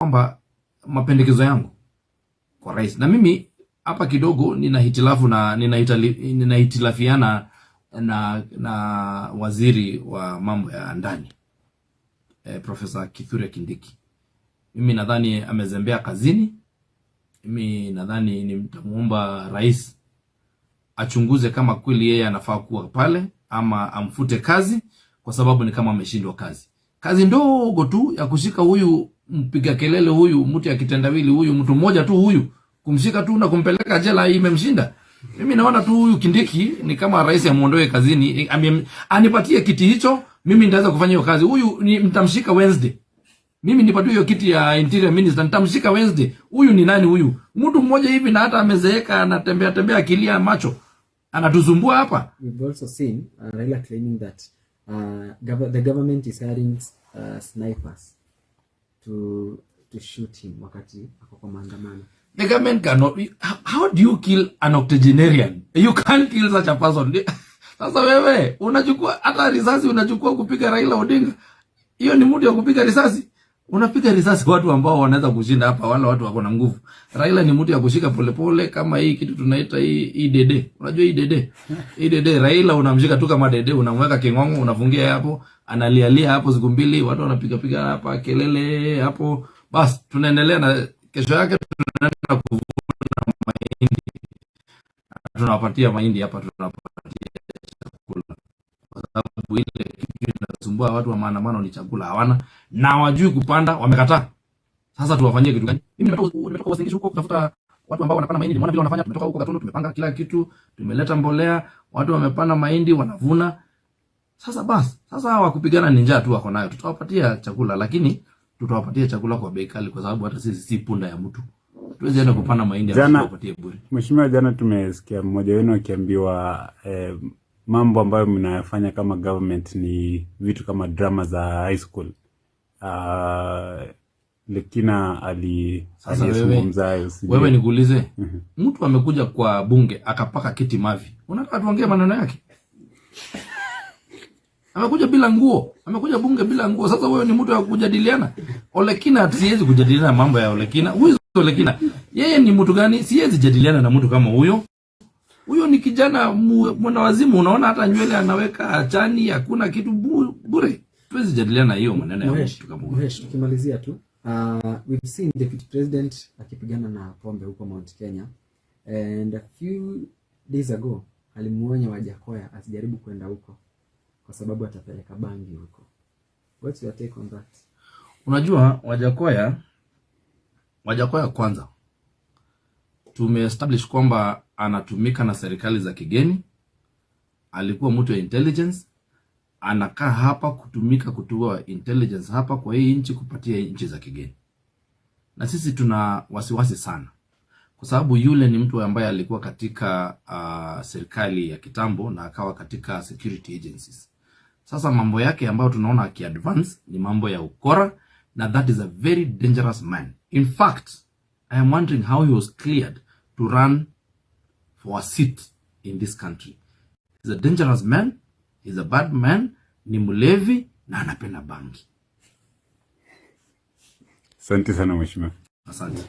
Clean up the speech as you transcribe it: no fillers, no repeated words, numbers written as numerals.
Kwamba mapendekezo yangu kwa rais, na mimi hapa kidogo nina hitilafu na ninahitilafiana na waziri wa mambo ya ndani, Profesa Kithure Kindiki. Mimi nadhani amezembea kazini. Mimi nadhani nitamuomba rais achunguze kama kweli yeye anafaa kuwa pale ama amfute kazi, kwa sababu ni kama ameshindwa kazi. Kazi ndogo tu ya kushika huyu mpiga kelele huyu, mtu ya kitendawili huyu, mtu mmoja tu huyu, kumshika tu na kumpeleka jela imemshinda. Mimi naona tu huyu Kindiki ni kama rais amuondoe kazini, anipatie kiti hicho, mimi nitaweza kufanya hiyo kazi. Huyu ni mtamshika Wednesday. Mimi nipatie hiyo kiti ya interior minister, nitamshika Wednesday. Huyu ni nani huyu? Mtu mmoja hivi na hata amezeeka, anatembea tembea akilia macho. Anatusumbua hapa. We've also seen Raila claiming that the government is hiring snipers to shoot him wakati ako kwa maandamano. The government cannot. How do you kill an octogenarian? You can't kill such a person. Sasa wewe unachukua hata risasi, unachukua kupiga Raila Odinga. Hiyo ni muda wa kupiga risasi. Unapiga risasi watu ambao wanaweza kushinda hapa, wala watu wako na nguvu. Raila ni mtu ya kushika polepole kama hii kitu tunaita hii dede. Unajua hii dede? Hii dede Raila unamshika tu kama dede, unamweka kingongo, unafungia hapo, analialia hapo siku 2, watu wanapiga piga hapa kelele hapo. Bas, tunaendelea na kesho yake tunaenda kuvuna mahindi. Tunawapatia mahindi hapa, tunawapatia chakula. Kwa sababu ile kitu inasumbua watu wa maandamano ni chakula hawana na hawajui kupanda, wamekataa. Sasa tuwafanyie kitu gani? Mimi nimetoka Uasin Gishu huko kutafuta watu ambao wanapanda mahindi, nimeona vile wanafanya. Tumetoka huko Gatundu, tumepanga kila kitu, tumeleta mbolea, watu wamepanda mahindi, wanavuna. Sasa basi, sasa hawa kupigana ni njaa tu wako nayo. Tutawapatia chakula, lakini tutawapatia chakula kwa bei kali, kwa sababu hata sisi si punda ya mtu. Tuwezi enda kupanda mahindi alafu Jana tuwapatie bure. Mheshimiwa, jana tumesikia mmoja wenu akiambiwa mambo ambayo mnayafanya kama government ni vitu kama drama za high school. Lekina Sasa wewe aliyezungumza hayo, sijui. Wewe nikuulize, mtu amekuja kwa bunge akapaka kiti mavi, unataka tuongee maneno yake? Amekuja bila nguo, amekuja bunge bila nguo. Sasa wewe ni mtu wa kujadiliana? Olekina, siwezi kujadiliana mambo ya Olekina. Huyu Olekina, yeye ni mtu gani? Siwezi jadiliana na mtu kama huyo. Huyo ni kijana mwanawazimu, unaona hata nywele anaweka achani, hakuna kitu bure. Tuwezi jadiliana hiyo maneno ya Mhesh, mtu kama huyo. Mhesh, tukimalizia tu, we've seen Deputy President akipigana na pombe huko Mount Kenya, and a few days ago alimuonya Wajackoyah asijaribu kwenda huko kwa sababu atapeleka bangi huko. What's your take on that? Unajua Wajackoyah kwanza tumeestablish kwamba anatumika na serikali za kigeni, alikuwa mtu wa intelligence, anakaa hapa kutumika kutoa intelligence hapa kwa hii nchi kupatia nchi za kigeni, na sisi tuna wasiwasi sana kwa sababu yule ni mtu ambaye alikuwa katika serikali ya kitambo na akawa katika security agencies. Sasa mambo yake ambayo tunaona akiadvance ni mambo ya ukora, na that is a very dangerous man. In fact, I am wondering how he was cleared to run for a seat in this country. He's a dangerous man, he's a bad man, ni mlevi na anapenda bangi. Asante sana, mheshimiwa. Asante.